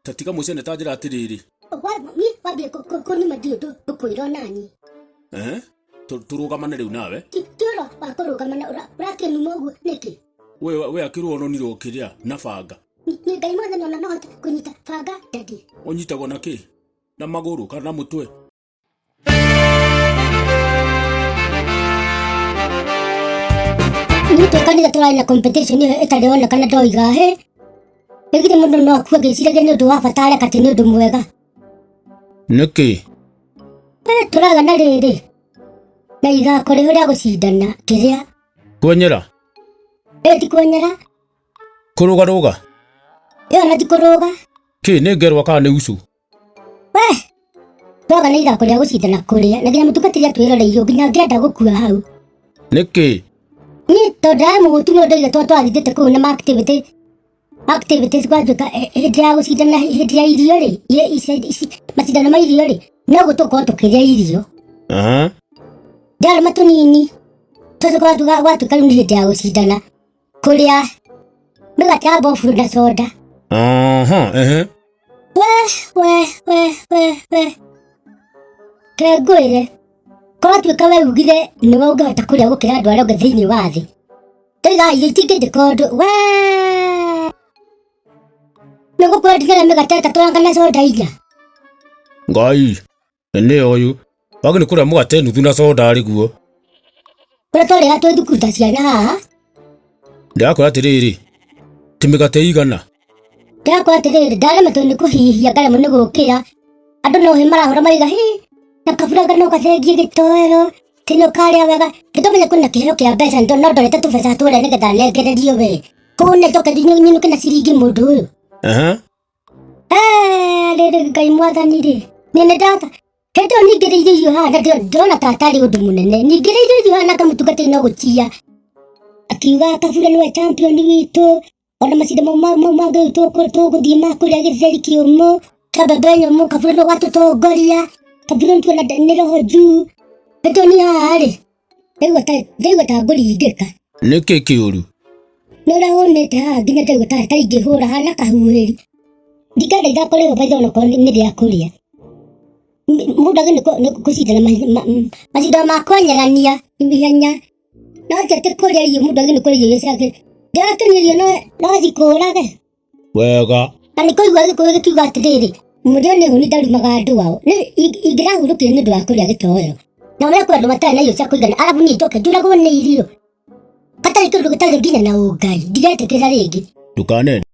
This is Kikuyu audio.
Ta tiga mũcene ta njĩra atĩrĩrĩ. Niĩ wambie kũnuma ndiũ ngũkwĩra onani. Eh? Tũrũgamane rĩu nawe. Ti ũro wa kũrũgamana ũrakĩnuma ũguo nĩkĩ? We we akĩrwo ononire ũkĩrĩa na banga. Niĩ Ngai mwathani ona no hote kũnyita banga daddy. Ũnyitagwo na kĩ? Na magũrũ kana na mũtwe? Niĩ twĩ kanitha tũrarĩ na competition ĩyo ĩtarĩ onekana ndoiga hĩ ĩgire mũndũ no akue agĩciragia nĩ ũndũ wa bata areka ti nĩ ũndũ mwega. Nĩkĩ? Eh, tũraga na rĩrĩ na ithako rĩho rĩa gũcindana kĩrĩa. Kwenyera? Ĩ ti kwenyera. Kũrũgarũga? Ĩyo na ti kũrũga. Kĩ nĩ ngerwa kana nĩ ucu? We twaga na ithako rĩa gũcindana kũrĩa na nginya mũtungatĩri atwĩroreirio nginya ngĩenda gũkua hau. Nĩkĩ? Niĩ tondũ ndarĩ mũhũtu no ndoiga tondũ twathithĩte kũu na ma activity activities gwatuĩka hĩndĩ ya gũcindana hĩndĩ ya irio rĩ macindano ma irio rĩ no gũtũkorwo tũkĩrĩa irio. Aha. Ndarũma tũnini tondũ gwatuĩka rĩu nĩ hĩndĩ ya gũcindana kũrĩa mĩgate ya mbofurũ na soda. Aha, ehe. We we we we we kengwĩre koratuĩka we ugire nĩwe ũngĩhota kũrĩa gũkĩra andũ arĩa angĩ thĩinĩ wa thĩ ndoiga irio itingĩnjĩka ũndũ we nĩgũkorwo ndinarĩa mĩgate ĩtatũ anga na soda inya. Ngai nĩ ũyũ wagĩ nĩ kũrĩa mũgate nuthu na soda arĩ guo. Kũrĩa twarĩaga twĩ thukuru ta ciana haha. Ndĩrakwĩra atĩrĩrĩ, ti mĩgate igana. Ndĩrakwĩra atĩrĩrĩ, ndaremetwo nĩ kũhihia ngaremwo nĩ gũkĩra. Andũ no hĩ marahũra maraiga hĩ na kaburanga no gathengie gĩtoero ti nĩ ũkarĩa wega. Nĩtũmenye kwĩna kĩheo kĩa mbeca no ndorete tũbeca tũrĩa nĩgetha nengererio we. Kũu nĩ njoke nyinũke na ciringi mũndũ ũyũ. Aha. Eh, rĩrĩ Ngai mwathani rĩ, nĩ nĩ ndata hĩndĩ ĩyo ningĩrĩirio irio haha na ndĩrona ta atarĩ ũndũ mũnene ningĩrĩirio irio haha na kamũtungatĩri no gũtia akiuga kabura nĩwe champion witũ ona macindano mau mau mangĩ rĩu tũgũthiĩ ma kũrĩa gĩtheri kĩũmũ kĩa mbembe nyũmũ kabura nĩwe watũtongoria kabura nĩtuona nĩ roho juu hĩndĩ ĩyo niĩ haha rĩ ndaigua ta ngũringĩka. Nĩkĩ kĩũru? Nĩ ũrĩa hũnĩte haha nginya ndaigua ta ingĩhũra hana kahuhĩri. Ndingĩenda ithako rĩho by the way onokorwo nĩ rĩa kũrĩa. Mũndũ agĩrĩirwo nĩ gũcindana macindano ma kwenyerania ihenya. No ti atĩ kũrĩa irio mũndũ agĩrĩirwo nĩ kũrĩa irio ciake. Ndĩrakĩrĩa irio no cikũrage. Wega. Na nĩ kũigua gĩkũyũ gĩkiuga atĩrĩrĩ, mũrĩo nĩ hũni ndarumaga andũ ao. Nĩ ingĩrahurũkire nĩ ũndũ wa kũrĩa gĩtoero. Na ũrĩa kwĩ andũ matarĩ na irio cia kũigana, arabu niĩ njoke njũragwo nĩ irio. Hatarĩ kĩndũ gĩtarĩ nginya na ũngai, ndiretĩkĩra rĩngĩ. Ndũkanende.